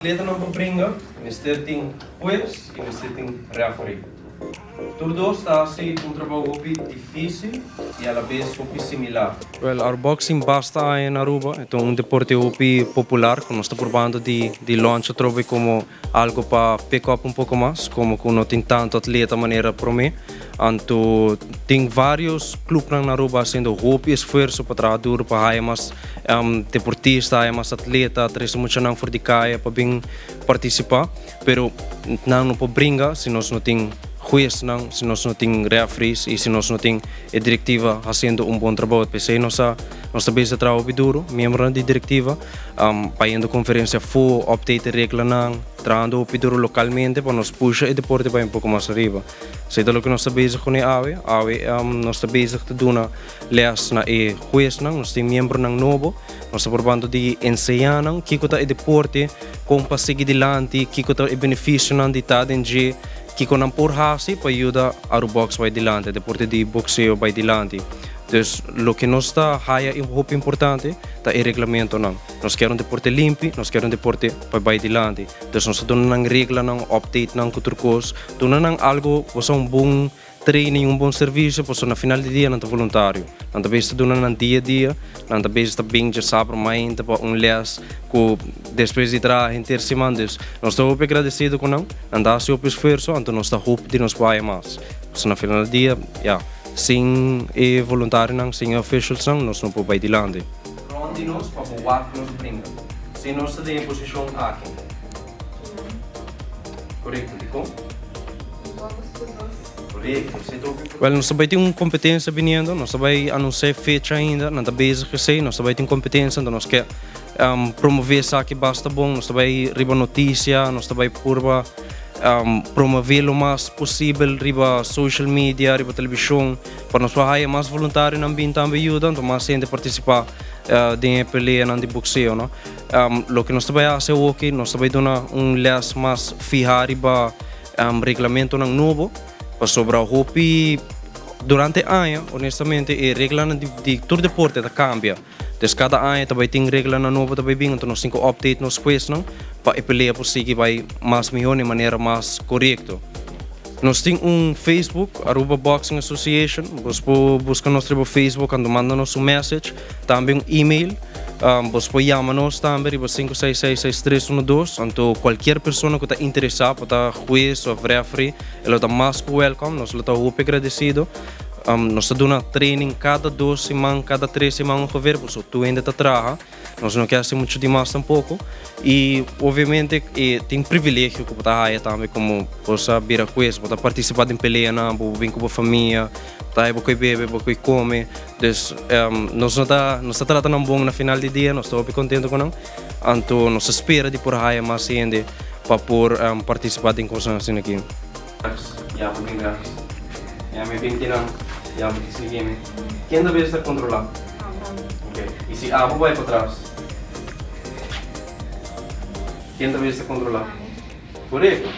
Atletanan pa bringa mester tin hues y mester tin referee. Tur dos ta haci un trabou hopi dificil y alabes hopi similar. Wel, our boxing basta aña na Aruba. E ta un deporte hopi popular cu nos ta probando di di launch atrobe como algo pa pick up un poco mas, como cu no tin tanto atleta manera prome. Anto tin varios clubnan na Aruba haciendo hopi esfuerzo pa traha duro pa haya mas deportista, haya mas atleta, trece muchanan for di caya pa bin participa. Pero nan no por bringa si nos no tin huesnan, si nos no tin referees y si nos no tin e directiva haciendo un bon trabou. P'esey nos a nos ta bezig traha hopi duro, miembronan di directiva, bayendo conferencia afo, update e reglanan, trahando hopi duro localmente pa nos pusha e deporte bay un poco mas ariba. Esei ta loke nos ta bezig kuné awe. Awe nos ta bezig ta duna lès na e huesnan, nos tin miembronan nobo. Nos ta probando di enseñá nan kiko ta e deporte, kon pa sigui dilanti, kiko ta e benefisionan di ta den dje, kiko nan por hasi pa yuda Arubox bai dilanti, e deporte di bokseo bai dilanti. Dus loke nos ta haya hopi importante ta e reglamentonan. Nos kier un deporte limpi, nos kier un deporte pa bai dilanti. Dus nos ta duna nan reglanan, update nan ku tur kos, duna nan algo ku sa un bon training, un bon servisio, pasobra na final di dia nan ta voluntario. Nan ta bes ta duna nan dia a dia, nan ta bes ta bin djasabra mainta pa un les ku despues di traha henter siman. Dus nos ta hopi agradesido ku nan, nan ta hasi hopi esfuerso, anto nos ta hopi di nos por haya mas. Pasobra na final di dia, ya, sin e voluntarionan, sin e officialsnan nos no por bai dilanti. Rond di nos pa bo wak nos bringa. Si nos ta den e posishon aki. Korekto, dikon? Korekto, esei ta hopi. Wèl, nos ta bai tin un kompetensia biniendo, nos ta bai anunsiá e fecha ainda, nan ta bezig ku esei, nos ta bai tin kompetensia, anto nos ke promové esaki basta bon, nos ta bai riba notisia, nos ta bai purba promové lo mas posibel riba social media, riba televishon. Pa nos por haya mas voluntarionan bin tambe yuda, anto mas hende partisipá den e peleanan di bokseo, no. Loke nos ta bai hasi awoki, nos ta bai duna un lès mas fihá riba reglamentonan nobo, pasobra hopi durante aña, honestamente, e reglanan di tur deporte ta kambia. Des kada aña ta bai tin reglanan nobo ta bai bin, anto nos tin ku update nos huesnan pa e pelea por sigui bai mas mihó na e manera mas korekto. Nos tin un Facebook, Aruba Boxing Association, bos por buska nos riba Facebook anto manda nos un message, tambe un email, bos por yama nos tambe riba 5666312, anto kualkier persona ku ta interesá pa ta hues òf referee e lo ta mas ku welcome, nos lo ta hopi agradesido. Nos ta duna training kada dos siman, kada tres siman ongeveer, pasobra tur hende ta traha. Nos no ke hasi muchu dimas tampoko. I obviamente e tin privilegio ku bo ta haya tambe komo bo sa bira hues, bo ta partisipá den peleanan, bo bin ku bo famia, bo ta haya bo koi bebe, bo koi kome. Dus nos no ta nos ta trata nan bon na final di dia, nos ta hopi kontento ku nan. Anto nos ta spera di por haya mas hende pa por partisipá den kosnan asina aki. Ya bo bin gras. Ya mi bin kinan. Ya bo ta sigui mi. Ken ta bes ta controla? Abo. Ok. Y si abo bai patras? Ken ta bes ta controla? Ami. Correcto.